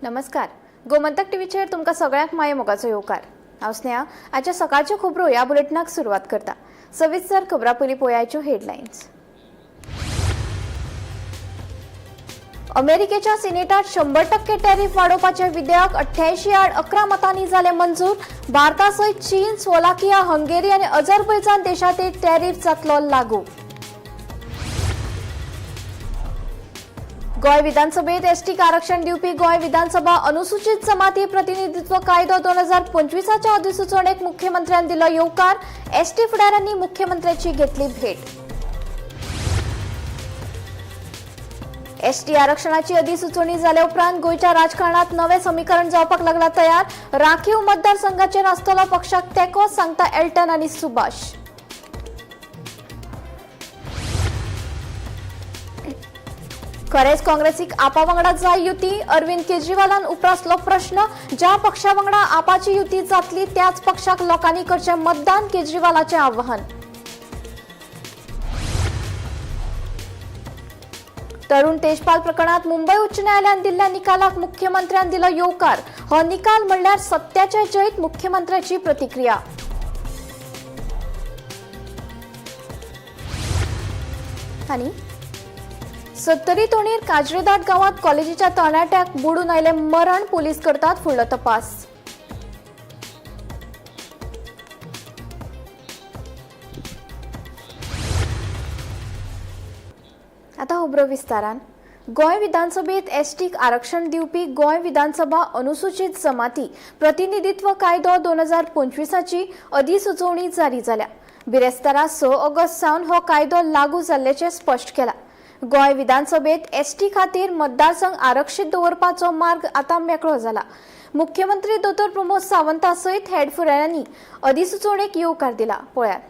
नमस्कार, गोमंतक टीव्हीचेर तुमकां सगळ्यांक माये मोगाचो येवकार. हांव स्नेहा. आजच्या सकाळच्यो खबरो ह्या बुलेटिनाक सुरवात करता. सविस्तर खबरां पयलीं पळयाच्यो हेडलायन्स. अमेरिकेच्या सिनेटात 100% टॅरिफ वाडोवपाचे विधेयक 88-11 मतांनी जालें मंजूर. भारता सयत चीन, स्लोवाकिया, हंगेरी आनी अझरबैजान देशांत टॅरिफ जातलो लागू. गोंय विधानसभेत एसटीक आरक्षण दिवपी गोंय विधानसभा अनुसूचित जमाती प्रतिनिधित्व कायदो 2025च्या अधिसुचोवणेक मुख्यमंत्र्यान दिलो येवकार. एसटी फुडाऱ्यांनी मुख्यमंत्र्याची घेतली भेट. एसटी आरक्षणाची अधिसुचोवणी जाल्या उपरांत गोंयच्या राजकारणात नवें समीकरण जावपाक लागला तयार. राखीव मतदारसंघाचेर आसतलो पक्षाक तेंको, सांगता एल्टन आनी सुभाष. खरेंच काँग्रेसीक आपा वांगडा जाय युती? अरविंद केजरीवालान उप्रासलो प्रश्न. ज्या पक्षा वांगडा आपाची युती जातली त्याच पक्षाक लोकांनी करचें मतदान, केजरीवालाचें आवाहन. तरुण तेजपाल प्रकरणात मुंबय उच्च न्यायालयान दिल्ल्या निकालाक मुख्यमंत्र्यान दिलो येवकार. हो निकाल म्हणल्यार सत्याचे जैत, मुख्यमंत्र्याची प्रतिक्रिया. आनी सत्तरी तोणीर काजरेदाट गांवात कॉलेजीच्या तरणाट्याक बुडून आयले मरण, पोलीस करतात फुडलो तपास. आता खबरो विस्तारान. गोंय विधानसभेत एसटीक आरक्षण दिवपी गोंय विधानसभा अनुसूचित जमाती प्रतिनिधित्व कायदो 2025ची अधिसुचोवणी जारी जाल्या. बिरेस्तारा 6 ऑगस्ट सावन हो कायदो लागू जाल्ल्याचें स्पश्ट केलां. गोंय विधानसभेत एसटी खातीर मतदारसंघ आरक्षीत दवरपाचो मार्ग आतां मेकळो जाला. मुख्यमंत्री दोतोर प्रमोद सावंता सयत हेड फुडाऱ्यांनी अधिसुचोवणेक येवकार दिला. पळयात.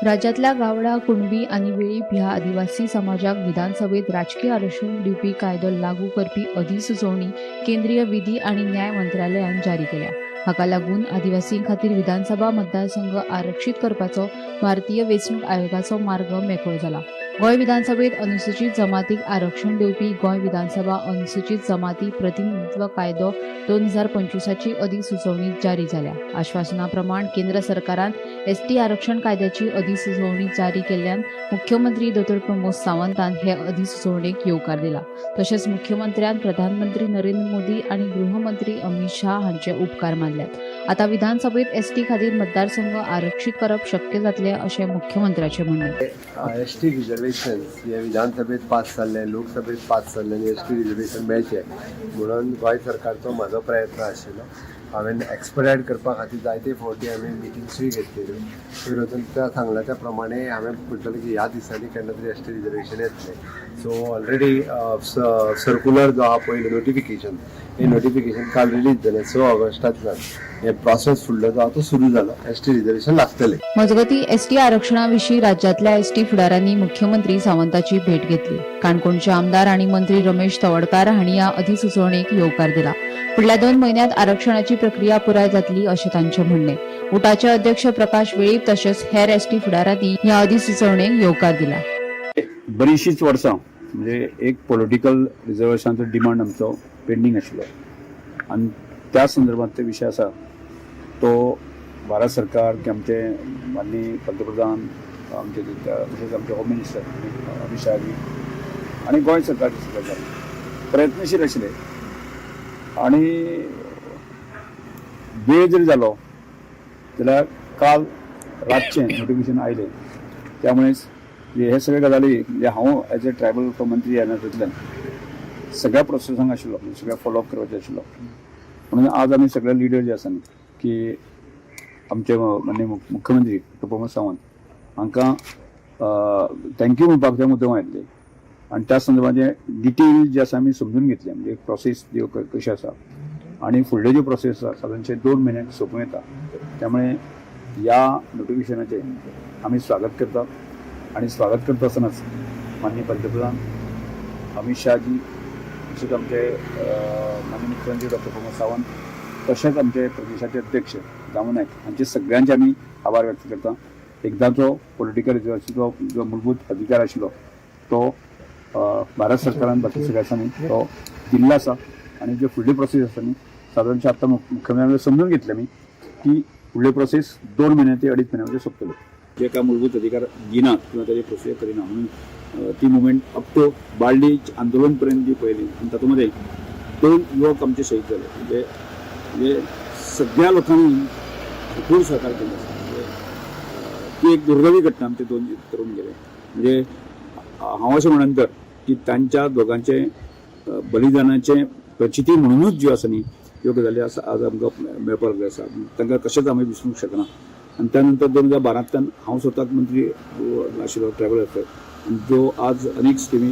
राज्यातल्या गावडा, कुणबी आनी वेळीप ह्या आदिवासी समाजाक विधानसभेत राजकीय आरक्षण दिवपी कायदो लागू करपी अधिसुचोवणी केंद्रीय विधी आनी न्याय मंत्रालयान जारी केल्या. हाका लागून आदिवासीं खातीर विधानसभा मतदारसंघ आरक्षीत करपाचो भारतीय वेंचणूक आयोगाचो मार्ग मेकळो जाला. गोंय विधानसभेत अनुसूचित जमातीक आरक्षण दिवपी गोंय विधानसभा अनुसूचित जमाती प्रतिनिधित्व कायदो 2025ची अधिसुचोवणी जारी जाल्या. आश्वासना प्रमाण केंद्र सरकारान एसटी आरक्षण कायद्याची अधिसुचोवणी जारी केल्ल्यान मुख्यमंत्री दोतोर प्रमोद सावंतान हे अधिसुचोवणेक येवकार दिला. तशेंच मुख्यमंत्र्यान प्रधानमंत्री नरेंद्र मोदी आनी गृहमंत्री अमित शाह हांचे उपकार मानल्यात. आता विधानसभेत एसटी खातीर मतदारसंघ आरक्षीत करप शक्य जातलें अशें मुख्यमंत्र्याचें म्हणणें. एसटी रिजर्वेशन हे विधानसभेत पास जाल्लें, लोकसभेत पास जाल्लें आनी एसटी रिजर्वेशन मेळचें म्हणून गोंय सरकारचो म्हाजो प्रयत्न आशिल्लो. हांवें एक्सपेडायट करपा खातीर जायते फावटी हांवें मिटिंग्सूय घेतलेल्यो. वयर वचून त्या सांगला त्या प्रमाणे हांवें म्हटलें की ह्या दिसांनी केन्ना तरी एसटी रिजर्वेशन येतलें. सो ऑलरेडी सर्कुलर जो आहा पयलें नोटिफिकेशन, हें नोटिफिकेशन काल रिलीज जालें 6 ऑगस्टांतल्यान हे प्रोसेस फुडलो जो आहा तो सुरू जालो. एसटी रिजर्वेशन लागतलें. मजगती एसटी आरक्षणा विशीं राज्यांतल्या एसटी फुडाऱ्यांनी मुख्यमंत्री सावंताची भेट घेतली. काणकोणचे आमदार आनी मंत्री रमेश तवडकार हांणी ह्या अधिसुचोवणेक येवकार दिला. फुडल्या 2 म्हयन्यांत आरक्षणाची प्रक्रिया पुराय जातली अशें तांचें म्हणणें. उटाचे अध्यक्ष प्रकाश वेळीप तशेंच हेर एसटी फुडाऱ्यांनी ह्या अधिसुचोवणेक येवकार दिला. बरीचशींच वर्सां म्हणजे एक पॉलिटिकल रिजर्वेशनाचो डिमांड आमचो पेंडींग आशिल्लो आनी त्या संदर्भात ते विशय आसा तो भारत सरकार की आमचे माननीय पंतप्रधान आमचे तशेंच आमचे होम मिनिस्टर अमित शहाजी आनी गोंय सरकारचे सरकार प्रयत्नशील आशिल्ले आनी वेळ जरी जालो जाल्यार काल रातचें नोटिफिकेशन आयलें. त्यामुळेच हे सगळे गजाली म्हणजे हांव एज अ ट्रायबल मंत्री ह्या नदरेंतल्यान सगळ्या प्रोसेसांक आशिल्लो, सगळ्या फॉलोअप करपाचें आशिल्लो. म्हणून आज आमी सगळे लिडर जे आसा न्ही की आमचे माननीय मुख्यमंत्री डॉ प्रमोद सावंत हांकां thank you म्हणपाक ते मुद्दम आयिल्ले आनी त्या संदर्भात डिटेल जे आसा आमी समजून घेतले, म्हणजे प्रोसेस ज्यो कशी आसा आनी फुडल्यो ज्यो प्रोसेस आसा सादारणशे 2 म्हयन्यांक सोंपूं येता. त्यामुळे ह्या नोटिफिकेशनाचें आमी स्वागत करतात आनी स्वागत करता आसतनाच माननीय पंतप्रधान अमित शहाजी तशेंच आमचे माननीय मुख्यमंत्री डॉक्टर प्रमोद सावंत तशेंच आमचे प्रदेशाचे अध्यक्ष दामू नायक हांचे सगळ्यांचे आमी आभार व्यक्त करता. एकदांचो पॉलिटिकल रिजर्वेशनाचो जो मूलभूत अधिकार आशिल्लो तो भारत सरकारान बाकी सगळ्या दिसांनी तो दिल्लो आसा. आनी जे फुडली प्रोसेस आसा न्ही सादारणशें आतां मुख्यमंत्र्यान समजून घेतलें मी की फुडले प्रोसेस 2 म्हयने ते 2.5 म्हयन्या भितर सोंपतले. जे काय मूलभूत अधिकार दिनात किंवा ताची प्रोसिजर करिना म्हणून ती मुवमेंट अप टू बाळ्ळी आंदोलन पर्यंत जी पळयली आनी तातूंत मदें 2 युवक आमचे शहीद जाले. म्हणजे म्हणजे सगळ्या लोकांनी भरपूर सहकार केल्लो आसा. म्हणजे ती एक दुर्दैवी घटना, आमचे 2 तरुण गेले. म्हणजे हांव अशें म्हणन तर की तांच्या दोगांचे बलिदानाचें प्रचिती म्हणुनूच ज्यो आसा न्ही ह्यो गजाली आसा आज आमकां मेळपाक जाय आसा. तांकां कशेंच आमी विसरूंक शकना. आनी त्या नंतर 2012तल्यान हांव स्वताक मंत्री आशिल्लो ट्रायबल वेलफेअर, आनी जो आज अनेक स्किमी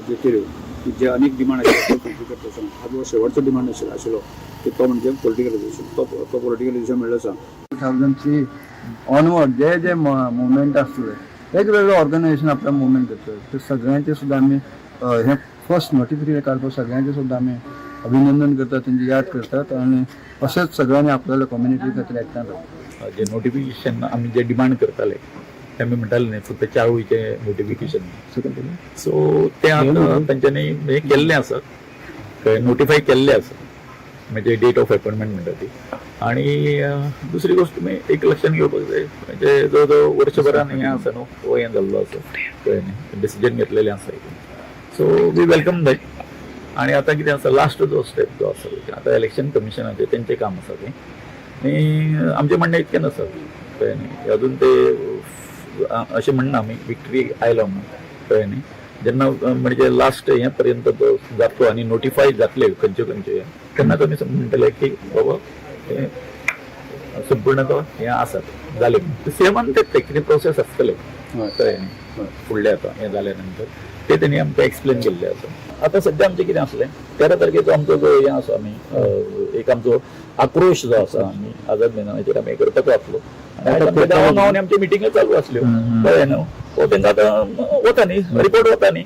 ज्यो केल्यो की जे अनेक डिमांड आशिल्ले त्यो फुलफील करता आसतना आज हो शेवटचो डिमांड आशिल्लो की तो म्हणजे पॉलिटिकल रिजर्वेशन, तो पॉलिटिकल रिजर्वेशन मेळ्ळो आसा. 2003 ऑनवर्ड जे जे मुवमेंट आसले वेगवेगळे ऑर्गनायझेशन आपल्या मुवमेंट करतात ते सगळ्यांचे सुद्दां आमी हें फर्स्ट नोटिफिकेशन काडपाक सगळ्यांचे सुद्दां आमी अभिनंदन करतात, तेंची याद करतात आनी अशेंच सगळ्यांनी आपल्याला कम्युनिटी खातीर एकठांय रावपाक. जे नोटिफिकेशन आमी जे डिमांड करताले ते आमी म्हणटाले न्ही फक्त चारूयचे नोटिफिकेशन, सो ते आतां तेंच्यांनी हें केल्लें आसा, कळ्ळें, नोटिफाय केल्लें आसा, म्हणजे डेट ऑफ अपॉइंटमेंट म्हणटा ती. आनी दुसरी गोश्ट तुमी एक लक्षात घेवपाक जाय, म्हणजे जवळ जवळ वर्षभरान हें आसा न्हू, हो हें जाल्लो आसा, कळ्ळें न्ही, डिसिजन घेतलेलें आसा. So we welcome that. आनी आतां कितें आसा, लास्ट जो स्टेप जो आसा आतां इलेक्शन कमिशनाचें तेंचें काम आसा तें. आनी आमचें म्हणणें इतकेंच आसा, कळ्ळें न्ही, अजून ते अशें म्हणना आमी विक्टरी आयलो म्हणून, कळ्ळें न्ही. जेन्ना म्हणजे लास्ट हें पर्यंत तो जातलो आनी नोटिफाय जातले खंयचे खंयचे, तेन्नाच आमी म्हणटले की बाबा हें संपूर्ण तो हें आसा जालें. सेमान ते कितें प्रोसेस आसतले, कळ्ळें न्ही, फुडलें आतां हें जाल्या नंतर ते तेणी आमकां एक्सप्लेन केल्लें आसा. आतां सद्या आमचें कितें आसलें, 13 तारखेचो आमचो जो हें आसा, आमी एक आमचो आक्रोश जो आसा आमी आझाद मैदानाचेर आमी करपाचो आसलो. आनी गांवां गांवांनी आमच्यो मिटिंग्यो चालू आसल्यो, कळ्ळें न्हू. हो तेंकां आतां वता न्ही रिपोर्ट, वता न्ही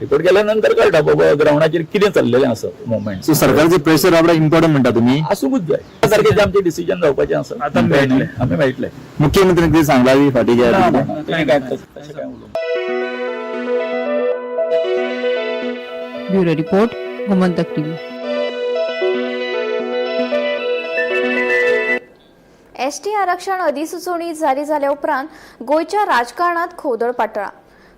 रिपोर्ट गेल्या नंतर कळटा बाबा ग्रावंडाचेर कितें चल्लेलें आसा मुवमेंट. सो सरकारचे प्रेशर आपल्याक इम्पॉर्टंट म्हणटा तुमी. आसूंकूच जाय. त्या तारखेचें आमचें डिसिजन जावपाचें आसा, आतां मेळटलें, आमी मेळटले. मुख्यमंत्र्यांनी कितें सांगला बी फाटीं ना, घेयात? ना, तेणें काय तशें काय उलोवंक. Bureau report, Gomantak TV. ST आरक्षण अधिसुचोवणी जारी जाल्या उपरांत गोंयच्या राजकारणात खोदळ पातळा.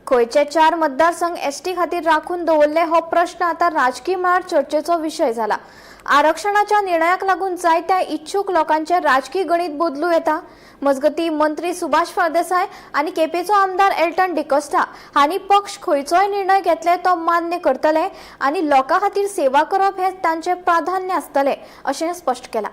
खंयचे 4 मतदारसंघ एसटी खातीर राखून दवरले हो प्रश्न आतां राजकी मळार चर्चेचो विशय जाला. आरक्षणाच्या निर्णयाक लागून जायत्या इच्छूक लोकांचे राजकी गणित बदलू येता. मजगतीं मंत्री सुभाष फळदेसाय आनी केपेंचो आमदार एल्टन डिकोस्टा हांणी पक्ष खंयचोय निर्णय घेतले तो मान्य करतले आनी लोकां खातीर सेवा करप हें तांचें प्राधान्य आसतलें अशें स्पश्ट केलां.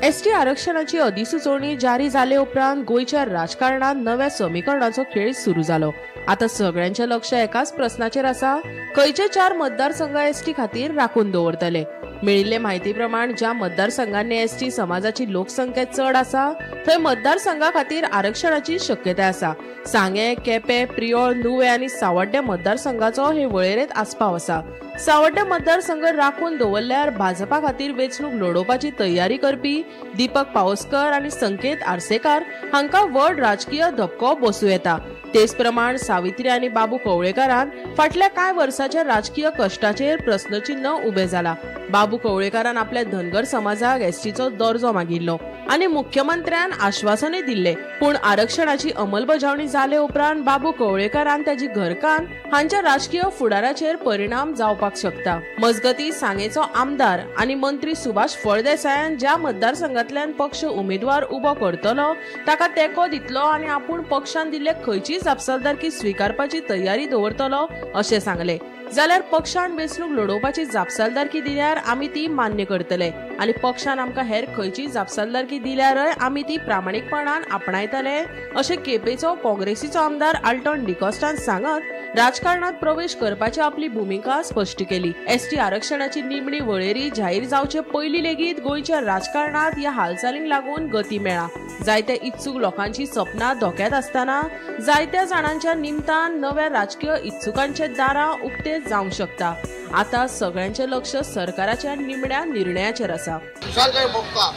एसटी आरक्षणाची अधिसुचोवणी जारी जाले उपरांत गोंयच्या राजकारणात नव्या समीकरणाचो खेळ सुरू जालो. आता सगळ्यांचे लक्ष एकाच प्रस्नाचेर आसा, खंयचे 4 मतदारसंघ एसटी खातीर राखून दवरतले. मेळिल्ले म्हायती प्रमाण ज्या मतदारसंघांनी एसटी समाजाची लोकसंख्या चड आसा थंय मतदारसंघा खातीर आरक्षणाची शक्यताय आसा. सांगें, केपें, प्रियोळ, नुवें आनी सावड्डें मतदारसंघाचो हे वळेरेंत आस्पाव आसा. सावड्डें मतदारसंघ राखून दवरल्यार भाजपा खातीर वेंचणूक लढोवपाची तयारी करपी दीपक पावसकर आनी संकेत आर्सेकार हांकां व्हड राजकीय धपको बसूं येता. तेच प्रमाण सावित्री आनी बाबू कवळेकारान फाटल्या कांय वर्साच्या राजकीय कश्टाचेर प्रस्नचिन्ह उबें जाला. बाबू कवळेकारान आपल्या धनगर समाजाक एसटीचो दर्जो मागिल्लो आनी मुख्यमंत्र्यान आश्वासनय दिल्ले. पूण आरक्षणाची अंमलबजावणी जाले उपरांत बाबू कवळेकारान ताजी घरकान्न हांच्या राजकीय फुडाराचेर परिणाम जावपाक शकता. मजगतीं सांगेचो आमदार आनी मंत्री सुभाष फळदेसायान ज्या मतदारसंघांतल्यान पक्ष उमेदवार उबो करतलो ताका तेंको दितलो आनी आपूण पक्षान दिल्ले खंयचीय जापसालदारकी स्विकारपाची तयारी दवरतलो अशें सांगले. जाल्यार पक्षान वेंचणूक लढोवपाची जापसालदारकी दिल्यार आमी ती मान्य करतले आनी पक्षान आमकां हेर खंयची जापसालदारकी दिल्यारय आमी ती प्रामाणीकपणान आपणायतले अशें केपेंचो काँग्रेसीचो आमदार आल्टन डिकॉस्टान सांगत राजकारणात प्रवेश करपाची आपली भुमिका स्पश्ट केली. एसटी आरक्षणाची निमणी वळेरी जाहीर जावचे पयलीं लेगीत गोंयच्या राजकारणात ह्या हालचालींक लागून गती मेळ्ळा. जायत्या इत्सूक लोकांची सपनां धोक्यात आसतना जायत्या जाणांच्या निमतान नव्या राजकीय इत्सुकांचे दारां उक्ते जावंक शकता. आता सगळ्यांचे लक्ष सरकाराच्या निमण्या निर्णयाचेर आसा. खुशालकाय भोगता,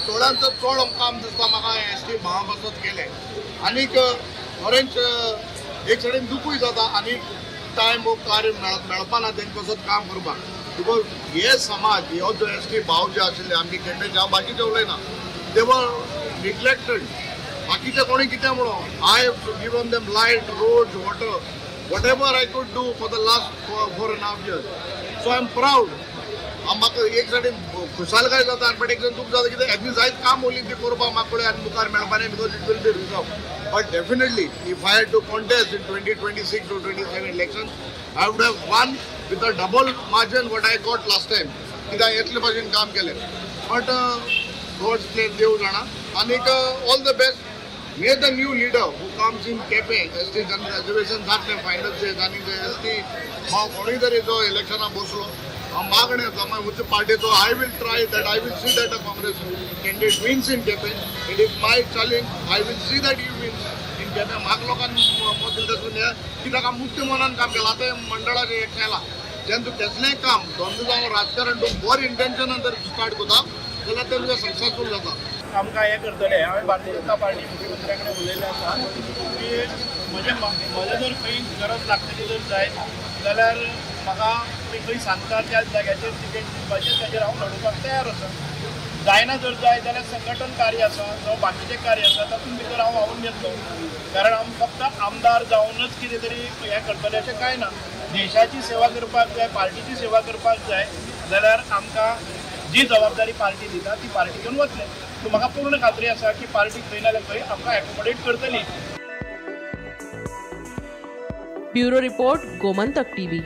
चडांत चड काम दिसता म्हाका एस टी म्हापसत केलें आनीक बरेंच एक सायडीन दुखूय जाता आनी टायम वो कार्य मेळपा ना तेंकां कसोच काम करपाक, because हे समाज हो जो एस टी भाव जे आशिल्ले आमगे केपेंचे, हांव बाकीचे उलयना, they were neglected. बाकीचे कोणी कितें म्हणून, I have given them light, road, water, whatever I could do for the last 4.5 years. So I am proud. म्हाका एक सायडीन खुशालकाय जाता, बट एक सायडीन दूख जाता कित्याक हेजी जायत काम उरली ती करपाक म्हाका कडेन आनी मुखार मेळपा न्ही, because it will be reserve. But definitely, if I had to contest in 2026 or 27 election, I would have won with a double margin what I got last time, कित्याक येतले भाशेन काम केलें. बट गॉड्स प्लेन, देव जाणा. आनीक all the best. May the new leader who comes in Quepem, ST reservation जातलें final stage आनी एस टी भाव कोणूय तरी जो इलेक्शनाक बसलो, हांव मागणें आसा मागीर उच्च पार्टीचो, I will try that, I will see that a Congress candidate wins in Quepem. It is my challenge. I will see that he wins in Quepem. म्हाका लोकांनी मत दिलें आसून हें कित्याक हांव मुक्त मनान काम केलां. आतां हें मंडळाचें एक केलां, जेन्ना तूं कसलेंय काम धंदो जावं राजकारण तूं बरें इंटेन्शनान जर स्टार्ट करता जाल्यार तें तुजें सक्सेसफूल जाता. आमकां हें करतले. हांवें भारतीय जनता पार्टी मुख्यमंत्र्या कडेन उलयल्लें आसा की म्हजें जर खंय गरज लागतली जर जायत जाल्यार म्हाका तुमी खंय सांगता त्याच जाग्याचेर तिकेट दिवपाचेर ताजेर हांव लडोवपाक तयार आसा. जायना जर जायत जाल्यार संघटन कार्य आसा जावं बाकीचें कार्य आसा, तातूंत भितर हांव व्हांवून घेतलो, कारण हांव फक्त आमदार जावनच कितें तरी हें करतलें अशें कांय ना. देशाची सेवा करपाक जाय, पार्टीची सेवा करपाक जाय जाल्यार आमकां जी जबाबदारी पार्टी दिता ती पार्टी घेवन वतले. सो म्हाका पूर्ण खात्री आसा की पार्टी खंय ना जाल्यार खंय आमकां एकोमोडेट करतली. Bureau report, Gomantak TV.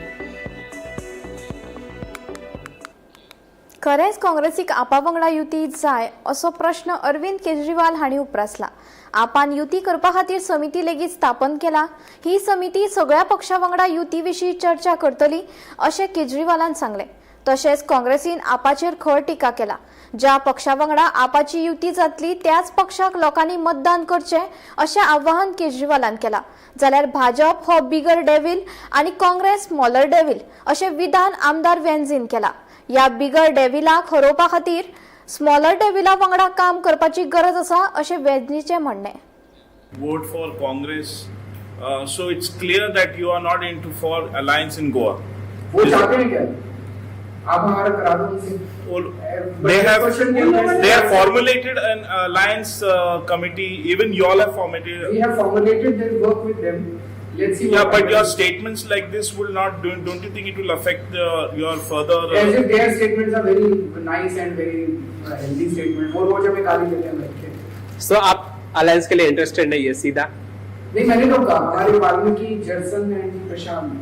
खरेंच काँग्रेसीक आपा वांगडा युती जाय असो प्रश्न अरविंद केजरीवाल हांणी उप्रासला. आपान युती करपा खातीर समिती लेगीत स्थापन केला. ही समिती सगळ्या पक्षा वांगडा युती विशीं चर्चा करतली अशें केजरीवालान सांगलें. तशेंच काँग्रेसीन आपाचेर खर टिका केला. ज्या पक्षा वांगडा आपाची युती जातली त्याच पक्षाक लोकांनी मतदान करचें अशें आवाहन केजरीवालान केलां. जाल्यार भाजप हो बिगर डेव्हिल आनी काँग्रेस स्मॉलर डेव्हिल अशें विधान आमदार वेन्झीन केलां. ह्या बिगर डेव्हिलाक हरोवपा खातीर स्मॉलर डेव्हिला वांगडा काम करपाची गरज आसा अशें वेन्झीचें म्हणणें. Vote for Congress. So it's clear that you are not into for alliance in Goa. वो चाहते हैं क्या? आप हमारा करा दो उनसे. Well, they have formulated an alliance committee. Even you all have formulated. We have formulated, then work with them. Let's see Yeah, what but your happens. Statements like this will not. Don't you think it will affect your further? As if their statements are very nice and very healthy statement. वो रोज हमें गाली देते हैं बैठ K. So आप alliance K लिए interested नहीं है सीधा? नहीं, मैंने तो कहा, हमारे वाल्मीकि, जर्सन एंड प्रशांत,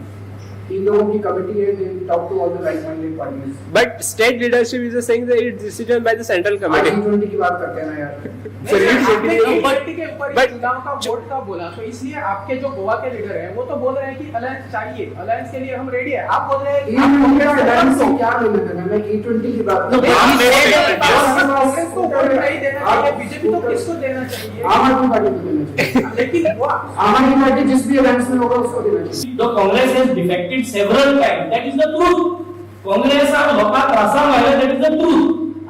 तीन लोगों की कमेटी है. They talk to all the like minded parties. But state leadership is saying that it's decision by the central committee. G twenty की बात करते हैं ना यार. Sir, आपने जी ट्वेंटी के ऊपर But- चुनाव का वोट का बोला, तो इसलिए आपके जो गोवा के लीडर हैं वो तो बोल रहे हैं कि अलायंस चाहिए, अलायंस के लिए हम रेडी है. आप बोल रहे हैं ई आप ट्वेंटी का कांग्रेस से अलायंस से कम दो। क्या लेना देना? मैं ई ट्वेंटी की बात कर नहीं, रहा हूँ। कांग्रेस को वोट नहीं देना चाहिए बीजेपी, तो किसको देना चाहिए? आम आदमी पार्टी को देना चाहिए. लेकिन वो आम आदमी पार्टी जिस भी अलायंस में होगा उसको देना चाहिए. The Congress has defected several times. That is the truth. काँग्रेसान लोकांक त्रासाक घाले, that is the truth.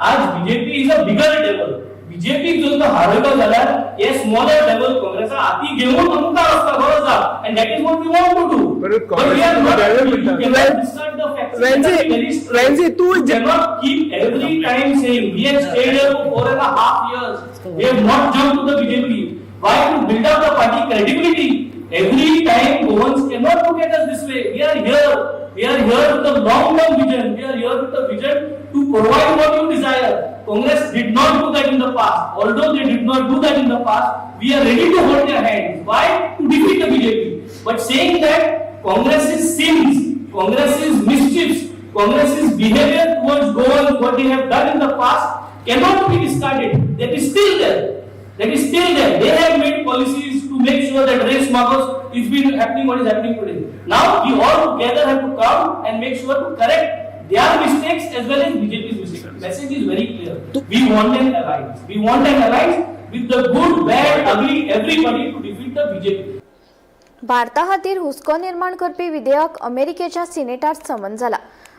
आज BJP is a bigger devil. BJP जर तो हारयलो जाल्यार हे स्मॉलर डेवल काँग्रेसा हाती घेवन मुखार वचपाक गरज आसा, and that is what we want to do. But we are not, you cannot discard the facts. Venzy, Venzy, तू You cannot keep every time saying we have stayed here for 4.5 years. We have not jumped to the BJP. Why? To build up the party credibility. Every time Goans cannot look at us this way. We are here. We are here with a long-term vision. We are here with a vision to provide what you desire. Congress did not do that in the past. Although they did not do that in the past, we are ready to hold their hands. Why? To defeat the BJP. But saying that Congress's sins, Congress's mischiefs, Congress's behavior towards Goans, what they have done in the past, cannot be discarded. That is still there. That is still there. They have made policies to make sure that race markers is been happening what is happening today. Now we all together have to come and make sure to correct their mistakes as well as BJP's mistakes. Message is very clear. We want an alliance. We want an alliance with the good, bad, ugly, everybody to defeat the BJP. भारता खातीर हुस्को निर्माण करपी विधेयक अमेरिकेच्या सिनेटात संमत जाला.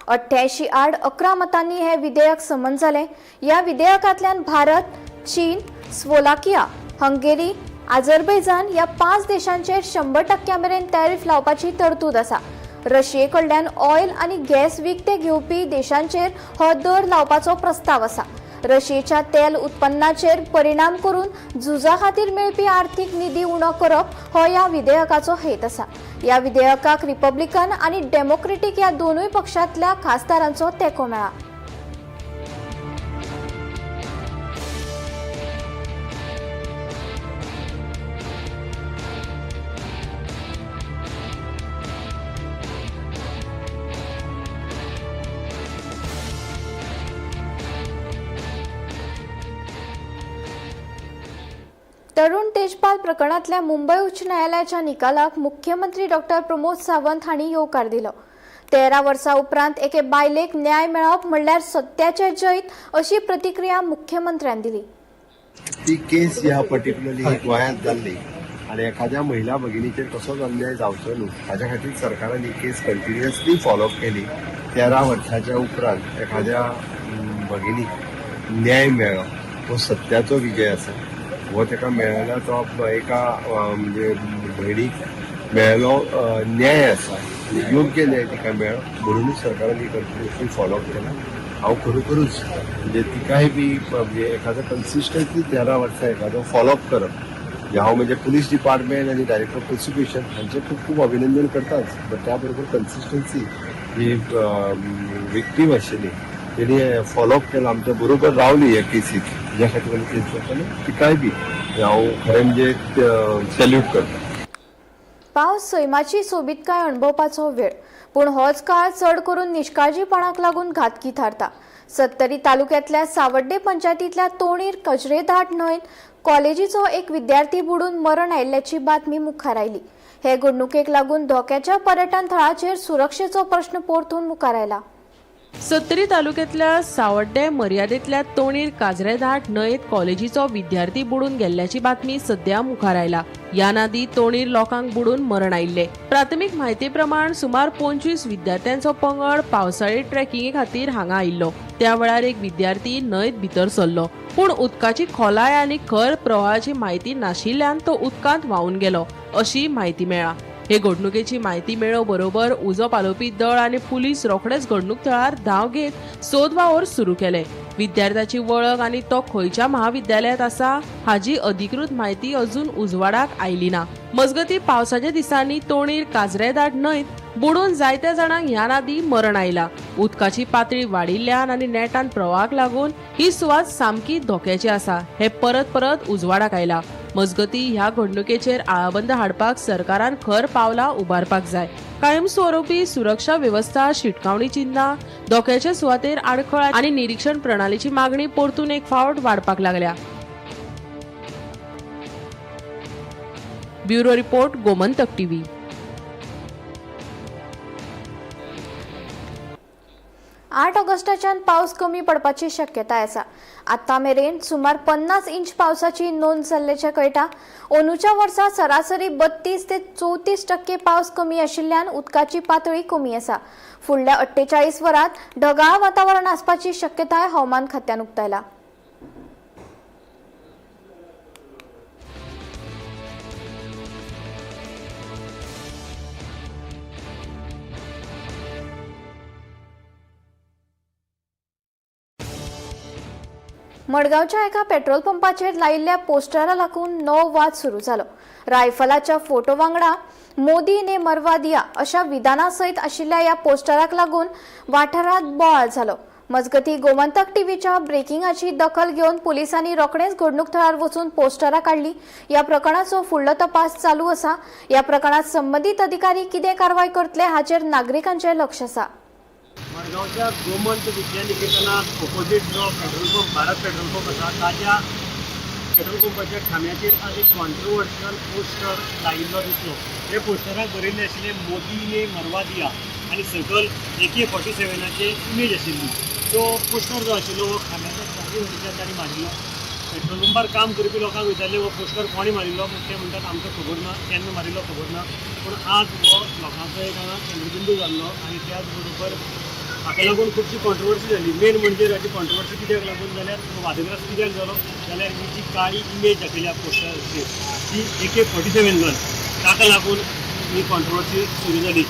88 आड 11 मतांनी हे विधेयक संमत जालें. ह्या विधेयकांतल्यान भारत, चीन, स्लोवाकिया, हंगेरी, आझरबैजान ह्या पांच देशांचेर 100% मेरेन टॅरिफ लावपाची तरतूद आसा. रशिये कडल्यान ऑयल आनी गॅस विकते घेवपी देशांचेर हो दर लावपाचो प्रस्ताव आसा. रशियेच्या तेल उत्पन्नाचेर परिणाम करून झुजा खातीर मेळपी आर्थीक निधी उणो करप हो ह्या विधेयकाचो हेत आसा. ह्या विधेयकाक रिपब्लिकन आनी डेमोक्रेटीक ह्या दोनूय पक्षांतल्या खासदारांचो तेंको मेळ्ळा. तरुण तेजपाल प्रकरणांतल्या मुंबय उच्च न्यायालयाच्या निकालाक मुख्यमंत्री डॉक्टर प्रमोद सावंत हांणी येवकार दिलो. 13 वर्सां उपरांत एके बायलेक न्याय मेळप म्हणल्यार सत्याचें जैत अशी प्रतिक्रिया मुख्यमंत्र्यान दिली. ती केस ह्या पर्टिक्युलरली गोंयांत जाल्ली आनी एखाद्या महिला भगिनीचेर कसोच अन्याय जावचो न्हू हाज्या खातीर सरकारान ही केस कंटिन्युअसली फॉलोअप केली. 13 वर्साच्या उपरांत एखाद्या भगिनीक न्याय मेळ्ळो हो सत्याचो विजय आसा. हो ताका मेळ्ळा तो एका म्हणजे भयणीक मेळ्ळो न्याय आसा आनी योग्य न्याय तिका मेळ्ळो म्हणूनच सरकारान ही कंटिन्युअसली फॉलोअप केला. हांव खरोखरूच म्हणजे तिकाय बी म्हणजे एखादो कन्सिस्टंटली 13 वर्सां एखादो फॉलोअप करप म्हणजे हांव म्हणजे पुलीस डिपार्टमेंट आनी डायरेक्टर ऑफ प्रोसिक्युशन हांचें खूब खूब अभिनंदन करताच, बट त्या बरोबर कन्सिस्टन्सी जी विक्टीम आशिल्ली तेणी फॉलोअप केला, आमच्या बरोबर रावली ह्या केसीक, ज्या खातीर आमी केस करताले तिकाय बी हांव खरें म्हणजे सॅल्यूट करता. पावस सैमाची सोबीतकाय अणभवपाचो वेळ, पूण होच काळ चड करून निष्काळजीपणाक लागून घातकी थारता. सत्तरी तालुक्यांतल्या सावड्डे पंचायतींतल्या तोणीर कजरेधाट न्हंयत कॉलेजीचो एक विद्यार्थी बुडून मरण आयिल्ल्याची बातमी मुखार आयली. हे घडणुकेक लागून धोक्याच्या पर्यटन थळाचेर सुरक्षेचो प्रश्न परतून मुखार आयला. सत्तरी तालुक्यांतल्या सावड्डे मर्यादेंतल्या तोणीर काजरेधाट न्हंयेत कॉलेजीचो विद्यार्थी बुडून गेल्ल्याची बातमी सध्या मुखार आयला. ह्या नादी तोणीर लोकांक बुडून मरण आयिल्ले. प्राथमीक म्हायती प्रमाण सुमार 25 विद्यार्थ्यांचो पंगड पावसाळी ट्रेकिंगे खातीर हांगा आयिल्लो. त्या वेळार एक विद्यार्थी न्हंयेत भितर सरलो, पूण उदकाची खोलाय आनी खर प्रवाहाची म्हायती नाशिल्ल्यान तो उदकांत व्हांवून गेलो अशी म्हायती मेळ्ळा. हे घडणुकेची म्हायती मेळो बरोबर उजो पालोवपी दळ आनी पुलीस रोखडेच घडणूक थळार धांव घेत सोद वावर सुरू केले. विद्यार्थ्याची वळख आनी तो खंयच्या महाविद्यालयांत आसा हाजी अधिकृत म्हायती अजून उजवाडाक आयली ना. मजगती पावसाच्या दिसांनी तोणीर काजरेधाट न्हंयत बुडून जायत्या जाणांक ह्या नादी मरण आयला. उदकाची पातळी वाडिल्ल्यान आनी नेटान प्रवाहाक लागून ही सुवात सामकी धोक्याची आसा हे परत परत उजवाडाक आयला. मजगती ह्या घडणुकेचेर आळाबंद हाडपाक सरकारान खर पावलां उबारपाक जाय. कायमस्वरूपी सुरक्षा वेवस्था, शिटकावणी चिन्हां, धोक्याच्या सुवातेर आडखळ आनी निरीक्षण प्रणालीची मागणी परतून एक फावट वाडपाक लागल्या. Bureau report, Gomantak TV. 8 ऑगस्टाच्यान पावस कमी पडपाची शक्यताय आसा. आतां मेरेन सुमार 50 इंच पावसाची नोंद जाल्ल्याचें कळटा. अंदूच्या वर्सा सरासरी 32 ते 34% पावस कमी आशिल्ल्यान उदकाची पातळी कमी आसा. फुडल्या 48 वरांत ढगाळ वातावरण आसपाची शक्यताय हवामान खात्यान उक्तायला. मडगांवच्या एका पेट्रोल पंपाचेर लायिल्ल्या पोस्टरा लागून नवो वाद सुरू जालो. रायफलाच्या फोटो वांगडा मोदी ने मरवा दिया अशा विधाना सयत आशिल्ल्या ह्या पोस्टराक लागून वाठारांत बोवाळ जालो. मजगती गोमंतक टीव्हीच्या ब्रेकिंगाची दखल घेवन पुलिसांनी रोखडेच घडणूक थळार वचून पोस्टरां काडली. ह्या प्रकरणाचो फुडलो तपास चालू आसा. ह्या प्रकरणात संबंदीत अधिकारी कितें कारवाय करतले हाचेर नागरिकांचें लक्ष आसा. मडगांवच्या गोमंत विद्या निकेतनात ऑपोजीट जो petrol pump, Bharat petrol pump आसा ताच्या पेट्रोल पंपाच्या खांब्याचेर आज एक कॉन्ट्रोवर्शियल पोस्टर लायिल्लो दिसलो. हे पोस्टराक बरयल्लें आशिल्लें मोदी ने मरवा दिया आनी सकयल AK-47 image आशिल्ली. तो पोस्टर जो आशिल्लो हो खांब्याच्या चारी वटेच्यान तांणी मारिल्लो. पेट्रोल पंपार काम करपी लोकांक विचारलें हो पोस्टर कोणी मारिल्लो, ते म्हणटात आमकां खबर ना, केन्ना मारिल्लो खबर ना. पूण आज हो लोकांचो एक हांगा केंद्रबिंदू जाल्लो आनी त्याच बरोबर हाका लागून खुबशी कॉन्ट्रोवर्सी जाली. मेन म्हणजे ताची कॉन्ट्रोवर्सी कित्याक लागून जाल्यार वादग्रस्त कित्याक जालो जाल्यार ही जी काळी इमेज दाखयल्या पोस्टराचेर ती AK-47 gun, ताका लागून ही कॉन्ट्रोवर्सी सुरू जाली.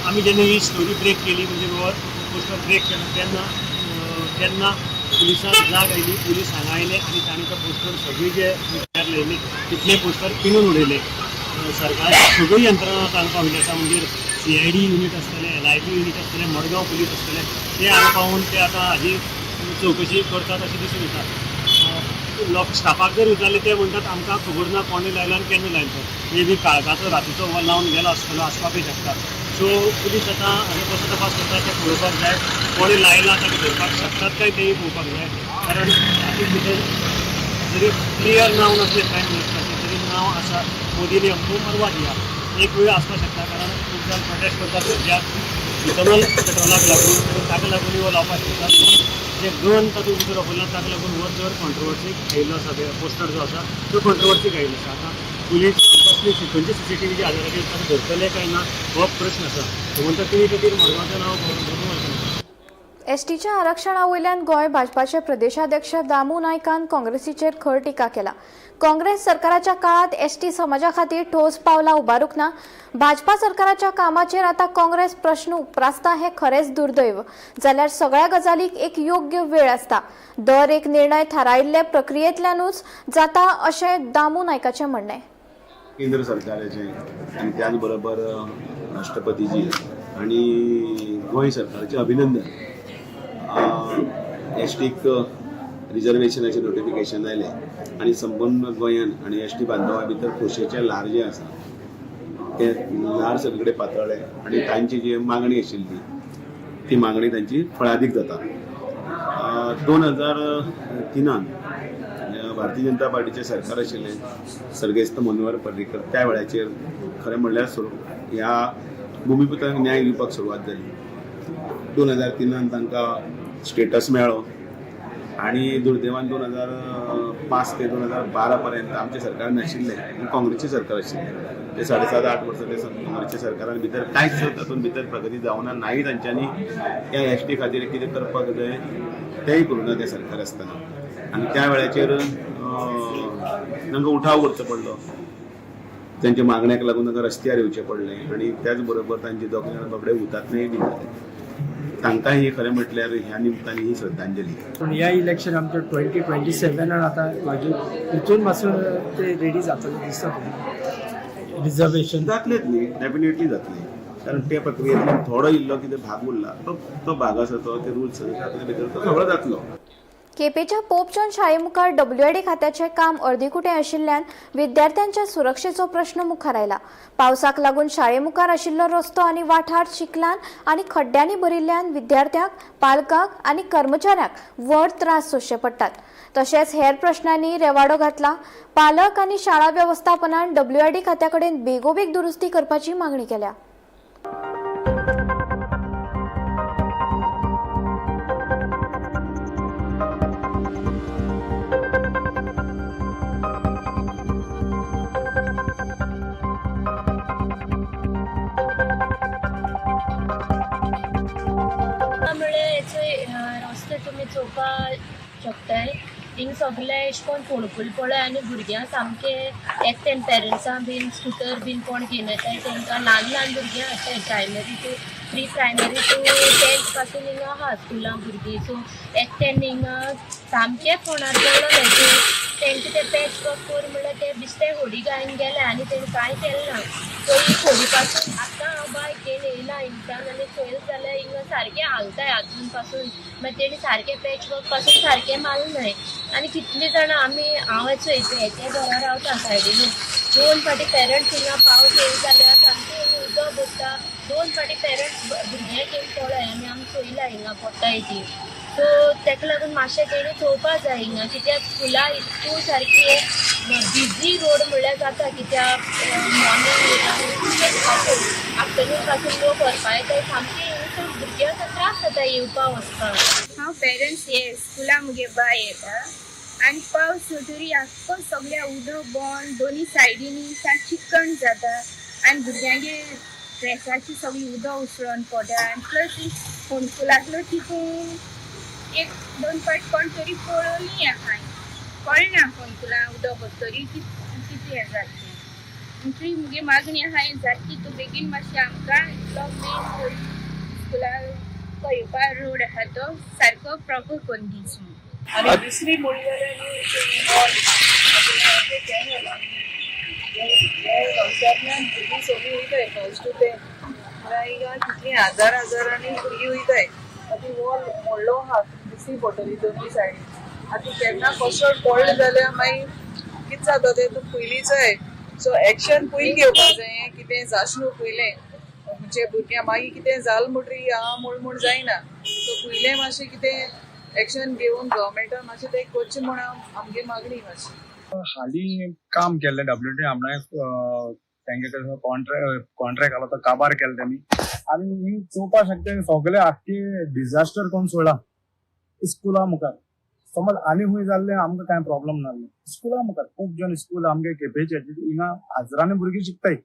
आमी जेन्ना ही स्टोरी ब्रेक केली, म्हणजे पोस्टर ब्रेक केलो, तेन्ना तेन्ना पुलिसांक जाग आयली. पुलीस हांगा आयले आनी तांणी तो पोस्टर सगळी जे मिडियार लायले तितले पोस्टर पिनून उडयले. सरकाराची सगळी यंत्रणा तांकां पाविल्ली आसा, म्हणजे सीआयडी युनीट आसतलें, एलआयबी युनीट आसतलें, मडगांव पुलीस आसतले, ते हांगा पावून ते आतां हाजी चवकशी करतात अशें दिसून येता. लोक स्टाफाक जर विचारलें, ते म्हणटात आमकां खबर ना कोणें लायला आनी केन्ना लायलो तो. मे बी काळखाचो रातीचो हो लावन गेलो आसतलो, आसपाकूय शकता. सो पुलीस आतां हाजो कसो तपास करता तें पळोवपाक जाय. कोणें लायला ताका धरपाक शकतात काय तेंय पळोवपाक जाय, कारण हातूंत भितर जरी क्लियर नांव नासलें प्रायम मिनिस्टराचें तरी नांव आसा, "मोदी ने हमको मरवा दिया". एक वेळ आसपाक शकता, कारण खूब जाण प्रोटेस्ट करतात सद्या इथेनॉल पेट्रोलाक लागून आनी ताका लागूनय हो लावपाक शकतात. पूण जे गन तातूंत भितर वापरला ताका लागून हो चड कॉन्ट्रोवर्सीक आयिल्लो आसा. पोस्टर जो आसा तो कॉन्ट्रोवर्सीक आयिल्लो आसा. आतां पुलीस कसली खंयच्या सीसीटीव्हीच्या आदाराचेर ताका धरतले काय ना हो प्रश्न आसा. म्हणटा तिणी खातीर मडगांवचें नांव बरोबर. एसटीच्या आरक्षणा वयल्यान गोंय भाजपाचे प्रदेशाध्यक्ष दामू नायकान काँग्रेसीचेर खर टिका केला. काँग्रेस सरकाराच्या काळात एसटी समाजा खातीर ठोस पावलां उबारूंक ना. भाजपा सरकाराच्या कामाचेर आतां काँग्रेस प्रश्न उप्रासता हें खरेंच दुर्दैव. जाल्यार सगळ्या गजालीक एक योग्य वेळ आसता, दर एक निर्णय थारायिल्ले प्रक्रियेंतल्यानूच जाता अशें दामू नायकाचें म्हणणें. केंद्र सरकाराचें आनी त्याच बरोबर राष्ट्रपतीजी आनी गोंय सरकाराचें अभिनंदन. एसटीक रिजर्वेशनाचें नोटिफिकेशन आयलें आनी संपूर्ण गोंयान आनी एसटी बांधवा भितर खोशयेचें ल्हार जें आसा तें ल्हार सगळे कडेन पातळ्ळें आनी तांची जी मागणी आशिल्ली ती मागणी तांची फळादीक जाता. 2003त भारतीय जनता पार्टीचें सरकार आशिल्लें, सर्गेस्त मनोहर पर्रीकर. त्या वेळाचेर खरें म्हणल्यार सुरू ह्या भुमिपुत्रांक न्याय दिवपाक सुरवात जाली. 2003त तांकां स्टेटस मेळ्ळो आनी दुर्दैवान 2005 ते 2012 पर्यंत आमचें सरकार नाशिल्लें, काँग्रेसचें सरकार आशिल्लें. ते 7.5-8 वर्सां ते काँग्रेसच्या सरकारान भितर कांयच तातूंत भितर प्रगती जावना. नाही तांच्यांनी ह्या एसटी खातीर कितें करपाक जाय तेंय करूं ना तें सरकार आसतना आनी त्या वेळाचेर तांकां उठाव करचो पडलो. तांच्या मागण्याक लागून तांकां रस्त्यार येवचें पडलें आनी त्याच बरोबर तांचे दोग जाण बाबडे हुतात्मेय बी जाले. तांकां ही खरें म्हटल्यार ह्या निमतान ही श्रद्धांजली. पूण ह्या इलेक्शन आमचें 2027नान आतां मागीर हितून मातसो ते रेडी जातले दिसता तुका रिजर्वेशन? जातलेच न्ही, डेफिनेटली जातलें, कारण त्या प्रक्रियेंतल्यान थोडो इल्लो कितें भाग उरला, तो तो भाग आसा, तो ते रुल्स आसा तातूंत भितर तो सगळो जातलो. केपेच्या पोपजॉन शाळे मुखार डब्ल्यूआयडी खात्याचें काम अर्दीकुटें आशिल्ल्यान विद्यार्थ्यांच्या सुरक्षेचो प्रश्न मुखार आयला. पावसाक लागून शाळे मुखार आशिल्लो रस्तो आनी वाठार चिखलान आनी खड्ड्यांनी भरिल्ल्यान विद्यार्थ्यांक, पालकांक आनी कर्मचाऱ्यांक व्हड त्रास सोंसचे पडटात. तशेंच हेर प्रश्नांनी रेवाडो घातला. पालक आनी शाळा वेवस्थापनान डब्ल्यूआयडी खात्या कडेन बेगोबेग दुरुस्ती करपाची मागणी केल्या. म्हळ्यार हेचो रस्ते तुमी चोवपा शकताय. हिंग सगळे एशें कोन फोंडकूल पळय आनी भुरग्यांक सामके एकटेन पेरंट्सां बीन स्कुटर बीन कोण घेवन येताय, तांकां ल्हान ल्हान भुरगीं आसताय. Primary to pre primary to 10th पासून हिंगा आहा स्कुलां भुरगीं. सो एकटेन हिंगा सामकें फोंडार पडलेलें. तेंचे ते पॅच वर्क कर म्हणल्यार ते बेश्टे होडी घालून गेले आनी तेणी कांय केलें ना. सो ही होडी पासून आतां हांव बायक घेवन येयला हिंगच्यान आनी चोयलें जाल्यार हिंगा सारकें हालताय आजून पासून. मागीर तेणी सारकें पॅच वर्क पासून सारकें मारलें नाय आनी कितलीं जाणां आमी, हांव चोयता, हेच्या घरा रावता सायडीनूच, दोन फावटी पेरंट्स हिंगा पावस येयलो जाल्यार सामकें हिंगा उदक भरता. दोन फावटी पेरंट्स भुरग्यांक घेवन पळय आनी आमी चोयला हिंगा पडटाय ती. सो ताका लागून मातशें तेणी चोवपा जाय हिंगा, कित्याक स्कुला इतू सारकी बिजी रोड म्हणल्यार जाता, कित्याक मॉर्निंग पासून आफ्टरनून पासून लोक व्हरपा येताय. सामकें हिंगा भुरग्यांक त्रास जाता येवपा वचपाक. हांव पेरंट्स ये स्कुला मुगे बाय येता आनी पावस जातरी आख्खो सगळ्या उदक बोंड दोनी सायडींनी सामकें चिकण जाता आनी भुरग्यांगे ड्रेसाची सगळी उदक उसळोन पडटा आनी प्लस फोंडकुलांतलो तितून एक दोन फावट कोण तरी पळोवनी कांय कळना. फोंडकुलां उदक भरतरी कितें हें जाता तें. म्हणटरी मुगे मागणी आहा हें जाता तितू बेगीन मातशें आमकां इतलो मेन रोड स्कुला येवपा रोड आहा तो सारको प्रॉपर करून दिवचो म्हणून. आनी दुसरी म्हणली जाल्यार कॅनल हे रस्त्यांतल्यान भुरगीं सगळीं वयताय फर्स्ट ते म्हळ्यार हिंगा कितलीं हजार हजारांनी भुरगीं वयताय. आतां वॉल व्हडलो आहा, दिसती पडटली दोनूय सायडीन. आतां केन्ना कसो पडलें जाल्यार मागीर कितें जाता तें तूं पयलींच जाय. सो एक्शन पयलीं घेवपाक जाय, कितें जाश न्हू पयलें, म्हणजे भुरग्यां मागीर कितें जालें म्हणटरी आं म्हूण म्हूण जायना. सो पयलें मातशें कितें एक्शन घेवन गव्हर्मेंटान मातशें तें करचें म्हूण आमगे मागणी मातशी. हालीं काम केल्लें डब्ल्यू टी आमणाक तेंगे कॉन्ट्रॅक्ट आलो तो काबार केलो तेमी आनी हिंग चोवपाक शकता सगळे आख्खे डिझास्टर करून सोडला स्कुला मुखार. समज आनी खूंय जाल्लें आमकां कांय प्रॉब्लम नासलें. स्कुला मुखार खूब जण स्कूल आमगे केपेचे हिंगा हजारांनी भुरगीं शिकताय.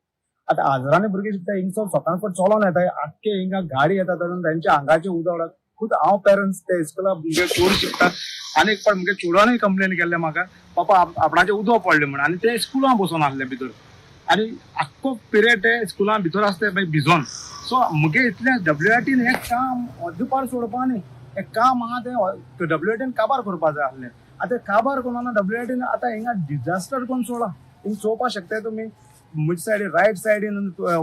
आतां हजारांनी भुरगीं शिकताय, हिंगसर सकाळ फुडें चलोन येताय, आख्खे हिंगा गाडी येता तांच्या आंगाचें उदक. खूद हांव पेरंट्स ते स्कुला मुगे चोड शिकता आनी एक फावट मुगे चेडवानूय कंप्लेन केल्लें म्हाका, पापा आपणाचें उदक पडलें म्हूण. आनी ते स्कुलां बसून आसले भितर आनी आख्खो पिरियड ते स्कुलां भितर आसता मागीर भिजोन. सो मुगे इतलें डब्ल्यू आर टीन हें काम अद्दपार सोडपा न्ही, हें काम आहा तें डब्ल्यू आर टीन काबार करपा जाय आसलें. आतां काबार करूं ना डब्ल्यू आर टीन आतां हिंगा डिजास्टर करून सोडला. हिंग चोवपा शकता तुमी म्हजे सायडीन रायट सायडीन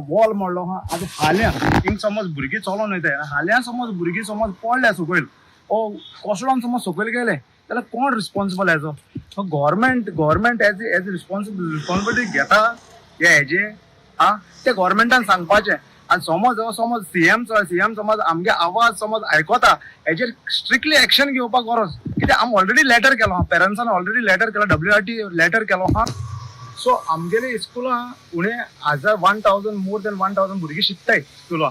वॉल मोडलो आहा. आतां फाल्यां हिंग समज भुरगीं चलोन वयताय, फाल्यां समज भुरगीं समज पडल्या सकयल ओ कोसळोन समज सकयल गेले जाल्यार कोण रिस्पॉन्सिबल हेजो? गव्हर्मेंट एज एज रिस्पॉन्सिबिलिटी घेता हे हेजे आं ते गव्हर्मेंटान सांगपाचें. आनी समज समज सीएम समज आमगे आवाज समज आयकता हेजेर स्ट्रिक्टली एक्शन घेवपाक गरज. कित्याक आमी ऑलरेडी लेटर केलो आहा, पेरंट्सान ऑलरेडी लेटर केलो, डब्ल्यू आर टी लेटर केलो आहा. सो आमगेले स्कुलां उणे हजार 1000 मोर दॅन 1000 भुरगीं शिकताय स्कुलां.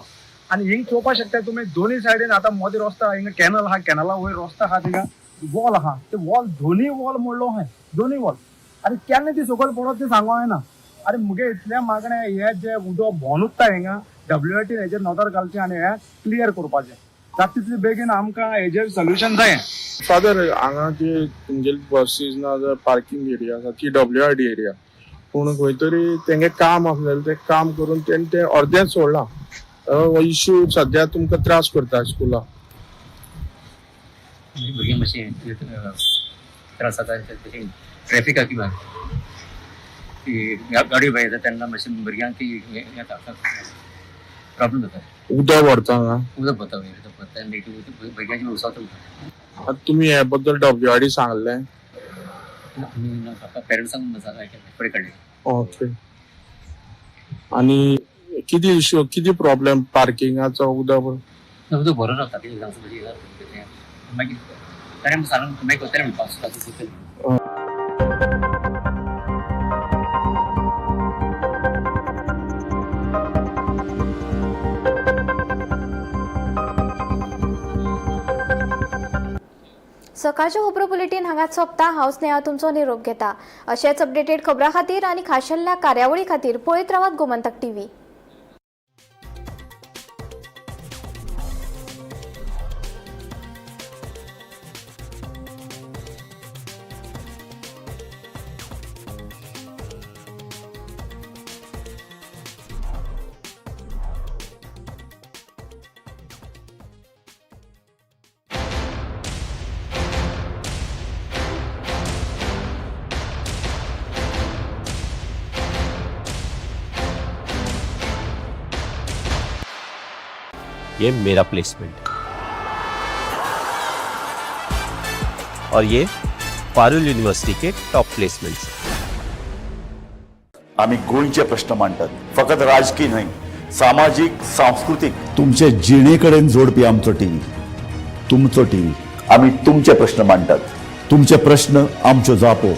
आनी हिंग चोवपाक शकता तुमी दोनूय सायडीन आतां मदीं रस्तो आहा, हिंगा कॅनल आहा, कॅनला वयर रस्तो आहा, थिंगा वॉल आहा, ते वॉल दोनूय वॉल मोडलो आहा, दोनूय वॉल. आनी केन्ना ती सकयल पडत ती सांगो जायना. आनी मुगे इतलें मागणें हें जें उदक भोंवन उरता हिंगा डब्ल्यू आर टी हेजेर नदर घालची आनी हें क्लियर करपाचें जाता तितले बेगीन आमकां हेजेर सोल्युशन जाय. फादर, हांगा जे तुमगेले बसीस ना जाल्यार पार्किंग एरिया आसा ती डब्ल्यू आर डी एरिया, पूण खंय तरी तेंगे काम आसलेलें तें काम करून तेणें तें अर्देंच सोडलां. हो इश्यू सद्या तुमकां त्रास करता स्कुलाक. भुरग्यांक मातशें त्रास जाता, ट्रॅफिकाक किंवा ती गाडयो भायर येता तेन्ना मातशें भुरग्यांक ती येता प्रॉब्लम जाता. उदक भरता हांगा, उदक भरता, उदक भरता आनी भुरग्यांची उसवता उदक. आतां तुमी हे बद्दल डब्ल्यू आर डी सांगलें? आमी पेरंट्सांक फुडें काडलें. ओके. आनी कितें इश्यू, कितें प्रॉब्लम पार्किंगाचो? उदक उदक भरून रावता मागीर ताणें सांगून मागीर करतलें म्हणपाक. सकाळचें खबरो बुलेटीन हांगाच सोंपता. हांव स्नेहा तुमचो निरोप घेता. अशेच अपडेटेड खबरां खातीर आनी खाशेल्या कार्यावळी खातीर पळयत रावात गोमंतक टीव्ही. ये मेरा प्लेसमेंट और ये Parul university K top placements. आमी गोंयचे प्रश्न मांडटात, फकत राजकीय न्हय, सामाजीक, सांस्कृतीक. तुमचे जिणेकडेन जोडपी आमचो टीव्ही, तुमचो टीव्ही. आमी तुमचे प्रश्न मांडटात, तुमचे प्रश्न आमच्यो जापो.